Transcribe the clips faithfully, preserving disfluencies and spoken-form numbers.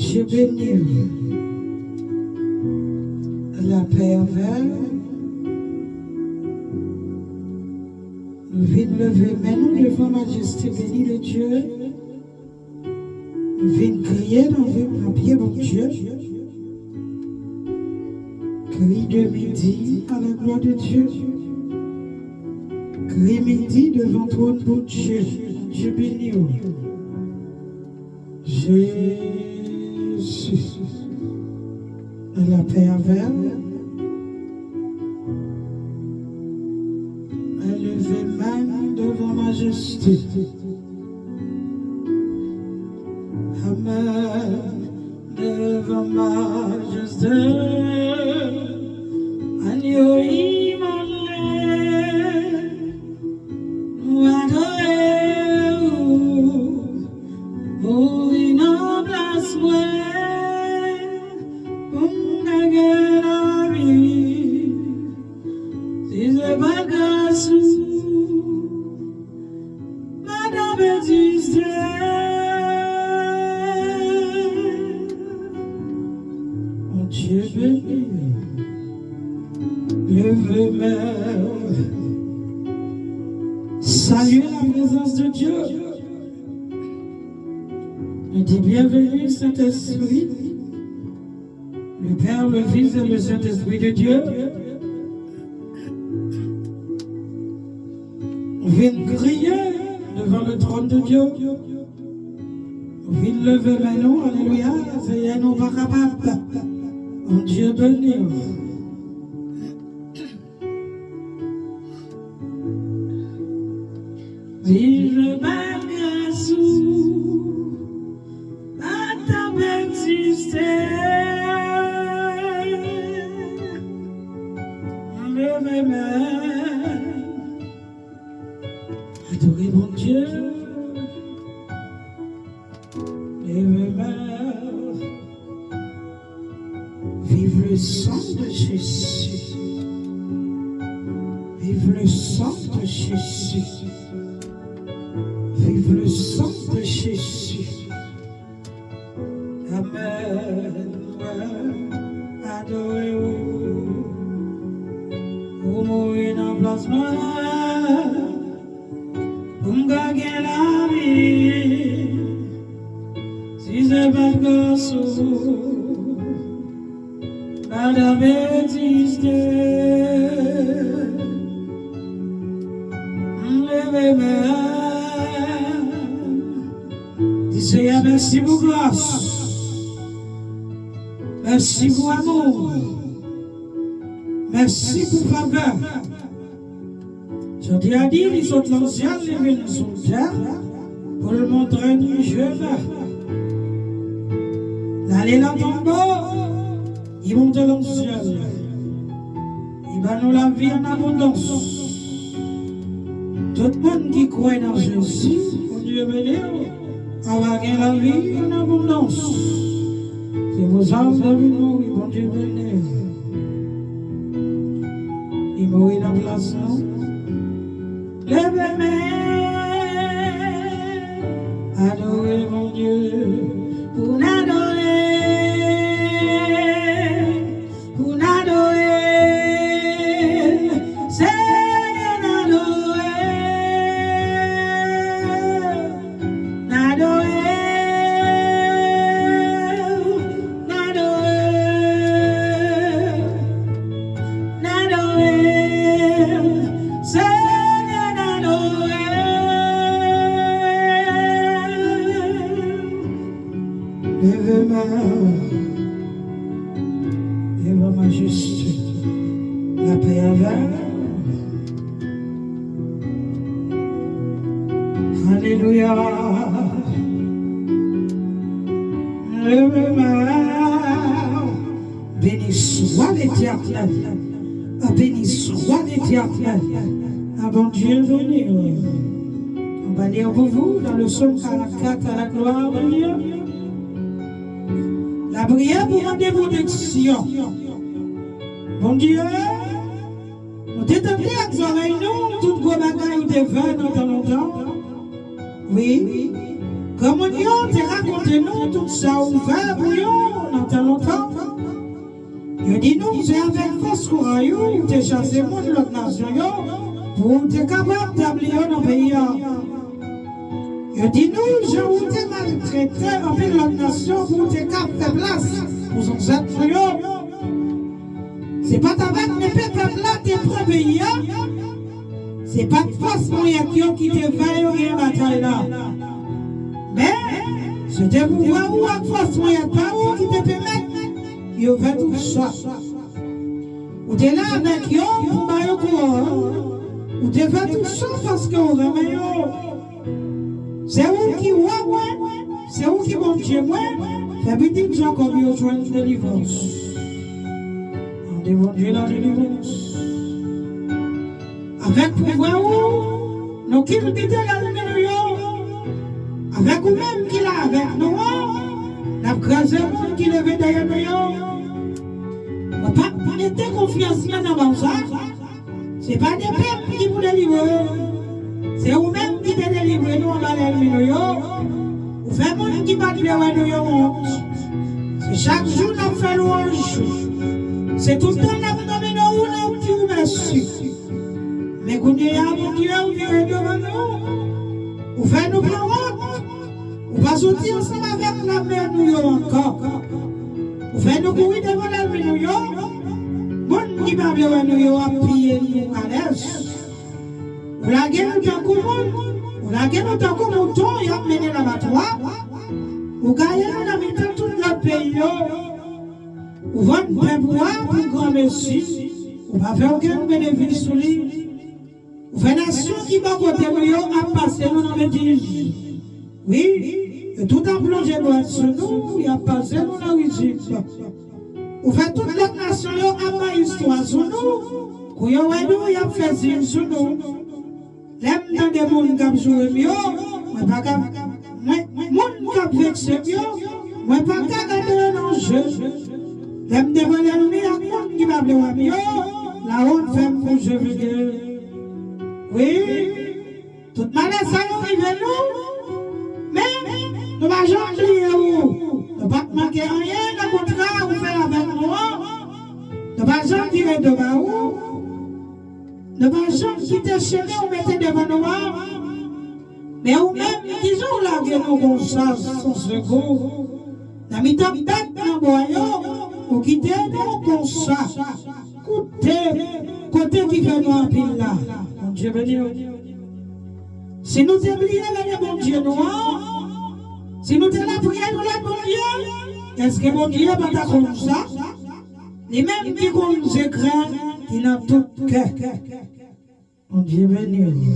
Bondye beni w. Lapè avè w. Nou vin leve men nou devan majeste beni de Dye. Nou vin kriye nan, nan pye Bondye. Cri de midi à la gloire de Dieu. Cri midi devant trône Bondye. Bondye beni w. Jezi. Lapè avè w. Leve men devan majeste. Amèn. Devan majeste, anyo imole, nou adore w. Mouri nan plas mwen, pou m ka gen lavi. Si se pa gras ou, m ta egziste. Bondye beni. Leve men w. Saluez la présence de Dieu. Nou di, bienvenue, Saint-Esprit. Le Père, le Fils et le Saint-Esprit de Dieu. Vin kriye devan le trône de Dieu. Vin leve men nou, alelouya, Seyè, nou pa kapab. Bondye beni w. Si se pa gras ou, m pa t ap egziste. Leve men, adore Bondye. Leve men. Vive le sang de Jésus. Vive le sang de Jésus. Vive le sang de Jésus. Amèn. Adore w. Ou mouri nan plas mwen. Pou m ka gen lavi, si se pa t gras ou, m pa t ap egziste. M leve men, di, Seyè, mèsi pou gras. Mèsi pou amou. Mèsi pou favè. Jan Bondye a di, li sot nan syèl, li vin sou tè, pou l montre n chemen. L ale nan tonbo, li monte nan syèl. Li ban nou lavi an abondans. Tout moun ki kwè nan Jezi, Bondye beni w. Ou va gen lavi an abondans. Se pou sa w te vin mouri, Bondye beni w. Li mouri nan plas nou. Leve men, adore Bondye, pou n adore. Pou n adore l, Senyè, n adore l, n adore l, n adore l, n adore l, Senyè, n adore l. Leve men devan majeste, lapè avè w. Alelouya. Leve men. Béni soit l'Éternel. Ah, béni soit l'Éternel. Ah, Bondye beni w. On va lire pour vous dans le psaume quarante-quatre à la gloire de Dieu. Lapriyè pou mande pwoteksyon. Bondye, nou te tande ak zòrèy nou tout gwo bagay ou te fè nan tan lontan. Wi. Granmoun yo te rakonte nou tout sa ou fè pou yo nan tan lontan. Yo di nou se avèk fòs kouray ou ou te chase moun lòt nasyon yo pou ou te kapab tabli yo nan peyi a. Yo di nou jan ou te maltrete anpil lòt nasyon pou ou te ka fè plas pou zansèt nou yo. Se pa t avèk nepe pèp la te pran peyi a. Se pa t fòs ponyèt yo ki te fè yo gen batay la. Men, se te pouvwa ou ak fòs ponyèt pa ou ki te pèmèt yo fè tout sa. Ou te la avèk yo pou ba yo kouwòn. Ou te fè tout sa paske ou renmen yo. Se ou ki wa mwen, se ou ki Bondye mwen, fè pitit Jakòb yo jwenn delivrans. Tande Bondye la delivrans. Avèk pouvwa ou, nou kilbite lènmi nou yo. Avèk ou menm ki la avèk nou an, n ap kraze moun ki leve dèyè nou yo. Mwen p ap mete konfyans mwen nan Baza. Se pa de pèp ki pou delivre yo. Se ou menm ki te delivre nou anba lènmi nou yo. Ou fè moun ki pa t vle wè nou yo wont. Se chak jou n ap fè lwanj ou. Se tout tan n ap nonmen non ou, n ap di ou mèsi. Men kounye a, Bondye, ou vire devan nou. Ou fè nou pran wont. Ou pa soti ansanm avèk lame nou yo ankò. Ou fè nou kouri devan lènmi nou yo. Moun ki pa vle wè nou yo ap piye nou alèz. Ou lage nou tankou moun. Ou lage nou tankou mouton y ap mennen labatwa. Ou gaye nou nan mitan tout lòt peyi yo. Ou vann pèp ou a pou granmesi. Ou pa fè okenn benefis sou li. Ou fè nasyon ki bò kote nou yo ap pase nou nan betiz. Wi, yo tout ap lonje dwèt sou nou, y ap pase nou nan rizib. Ou fè tout lòt nasyon yo ap bay istwa sou nou. Kou yo wè nou, y ap fè siy sou nou. Lè m tande moun k ap joure m yo, mwen pa ka, mwen, moun k ap vekse m yo, mwen pa ka gade yo nan je. Lè m devan lènmi ak moun ki pa vle wè m yo, lawont fè m bouje figi. Wi, tout malè sa yo rive nou, men nou pa janm bliye ou. Nou pa t manke anyen nan kontra ou fè avèk nou an. Nou pa janm vire do ba ou. Nou pa janm kite chemen ou mete devan nou an. Men ou menm, kijan ou lage nou konsa, san sekou? Nan mitan bèt nan bwa yo, ou kite nou konsa. Koute, kote ki fè nou anpil la. Bondye beni w. Si nou te bliye rele Bondye nou an, si nou te lapriyè yon lòt bondye, èske Bondye pa ta konn sa? Li menm ki konn sekrè ki nan tout kè. Bondye beni w.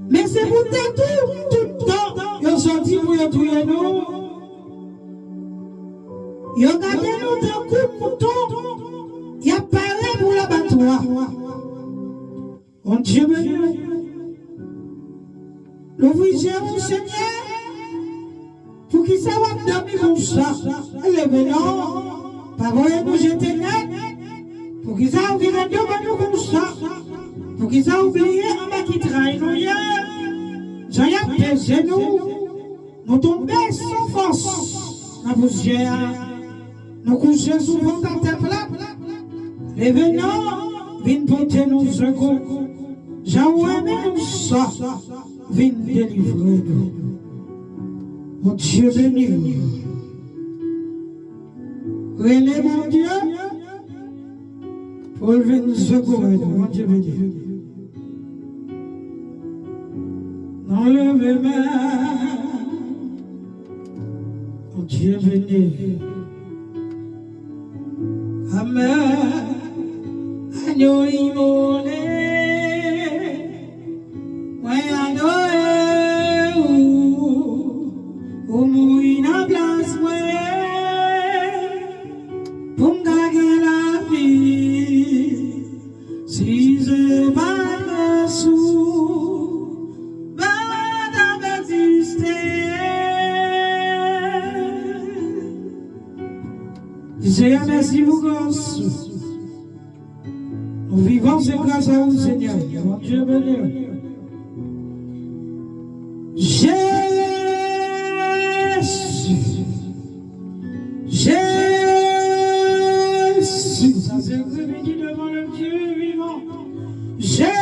Men se poutèt ou, tout tan yo sòti pou yo touye nou, yo gade nou tankou mouton y ap pare pou labatwa. Bondye beni w. Louvri je w, Senyè. Poukisa w ap dòmi konsa? Leve non. Pa voye nou jete nèt. Poukisa w vire do ban nou konsa? Poukisa w bliye anba ki tray nou ye? Jan y ap peze nou. Nou tonbe san fòs nan pousyè a. Nou kouche sou vant atè plat. Leve non, vin pote nou sekou. Jan w renmen nou sa, vin delivre nou. Bondye beni w. Rele Bondye pou l vin sekoure nou. Bondye beni w. Nou leve men. Bondye beni. Amèn. Agno imole, mwen adore ou. Ou mouri nan plas mwen pou m ka gen lavi. Si se pa t grâce ou, m pa t ap egziste. Di Senyè mèsi pou gras ou. Nou vivan se gras a ou, Senyè. Bondye beni w. Jezi! Jezi! Sa se kri ki devan le Dye vivan. Jezi!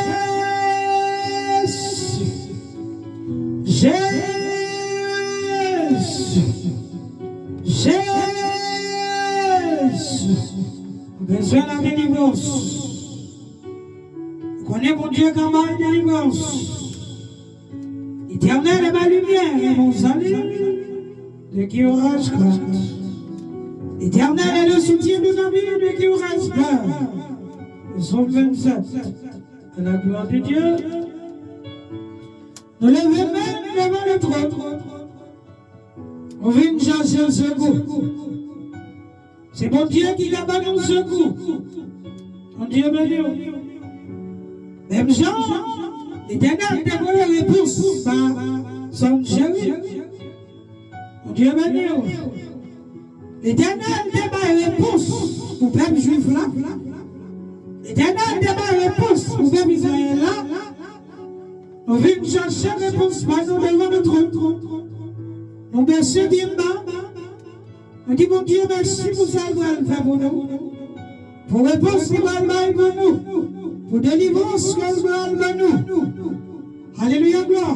Jezi! Jezi! Ou bezwen la delivrans. Ou konnen Bondye ka bay delivrans. L'Éternel est ma lumière et mon salut, de qui aurai-je crainte? L'Éternel est le soutien de ma vie, de qui aurai-je peur? Psaume vingt-sept. À la gloire de Dieu. Nou leve men devan le tròn. Nou vin chache sekou. Se Bondye ki ka ban nou sekou. Bondye beni w. Menm jan Letènèl te voye repons ba Sancheri. Bondye beni w. Letènèl te bay repons pou pèp jwif la. Letènèl te bay repons pou pèp Izrayèl la. Nou vin chache repons pa nou devan nou twòn. Nou bese pye n ba. Nou di Bondye mèsi pou sa l pral fè pou nou, pou repons li pral bay pou nou, pou delivrans ke l pral ban nou. Alelouya, glwa.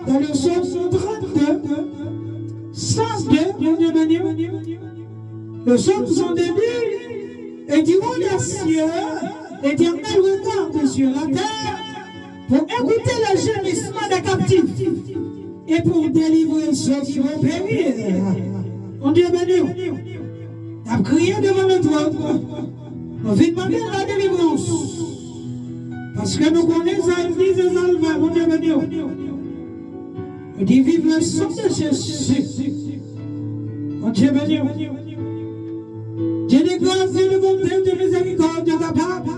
Dans le psaume trente-deux, cent deux, Bondye beni w. Le psaume cent deux dit, et diront les cieux, l'Éternel regarde sur la terre pour écouter le gémissement des captifs et pour délivrer ceux qui vont périr. Bondye beni w. N ap kriye devan le twòn. Nou vin mande la delivrans. Paske nou konnen sa l di, se sa l fè. Bondye beni w. Nou di vive le sang de Jésus. Bondye beni w. Dieu de grâce, Dieu de bonté, Dieu de miséricorde, Dieu capable.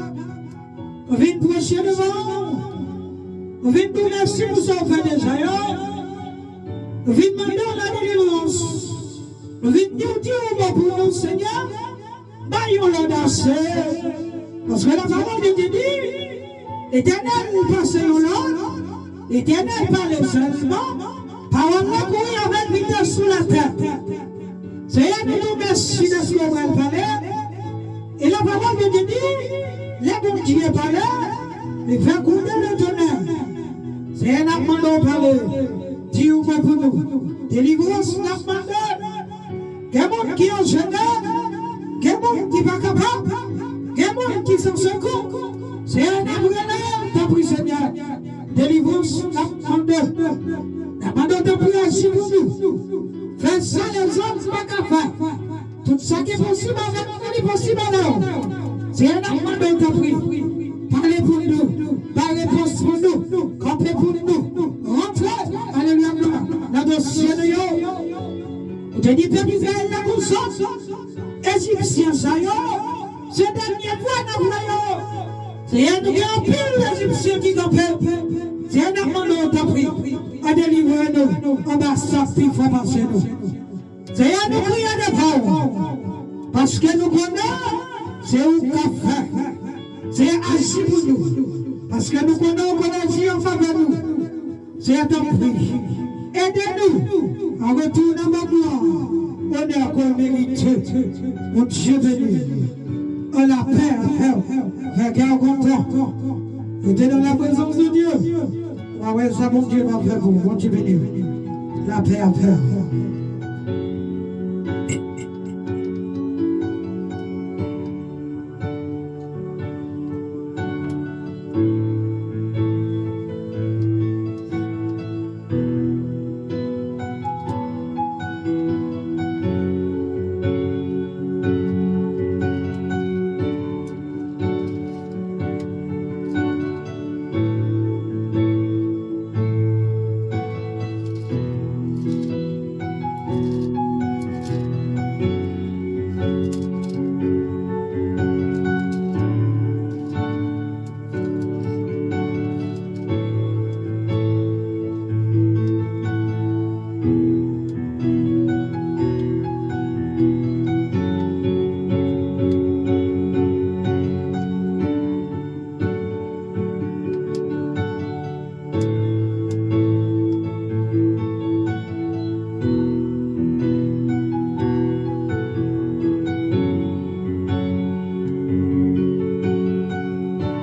Nou vin preche devan w. Nou vin di w mèsi pou sa w fè deja yo. Nou vin mande w la delivrans. Nou vin di w di yon mo pou nou, Senyè. Bay yon lòd ase. Paske la pawòl de Dye di, Letènèl pase yon lòd, Letènèl pale sèlman, pawòl la kouri avèk vitès sou latè. Senyè, nou di w mèsi dèske w pral pale. E la pawòl de Dye di, lè Bondye pale, li fè gwonde letonè. Senyè, n ap mande w pale, di yon mo pou nou. Delivrans n ap mande. Gen moun ki anjennen, gen moun ki pa kapab, gen moun ki san sekou. Senyè, n ap rele, tanpri, Senyè. Delivrans n ap mande. N ap mande w, tanpri, aji pou nou. Fè sa lèzòm pa ka fè. Tout sa ki posib avèk nou, li posib avè w. Senyè, n ap mande w, tanpri. Pale pou nou. Bay repons pou nou. Kanpe pou nou. Rantre, alelouya, nan dosye nou yo. Ou te di pèp Izrayèl la konsa, Ejipsyen sa yo, se dènye fwa n ap wè yo. Senyè, nou gen anpil Ejipsyen ki kanpe. Senyè, n ap mande w, tanpri, delivre nou anba sa k pi fò pase nou. Senyè, nou kriye devan w, paske nou konnen se ou k ap fè. Senyè, aji pou nou, paske nou konnen ou konn aji an favè nou. Senyè, tanpri, ede nou a retounen ba glwa, onè ke w merite. Bondye beni w. An lapè avè w. Fè kè w kontan. Rete nan la prezans de Dye. W a wè sa Bondye va fè pou ou. Bondye beni w. Lapè avè w.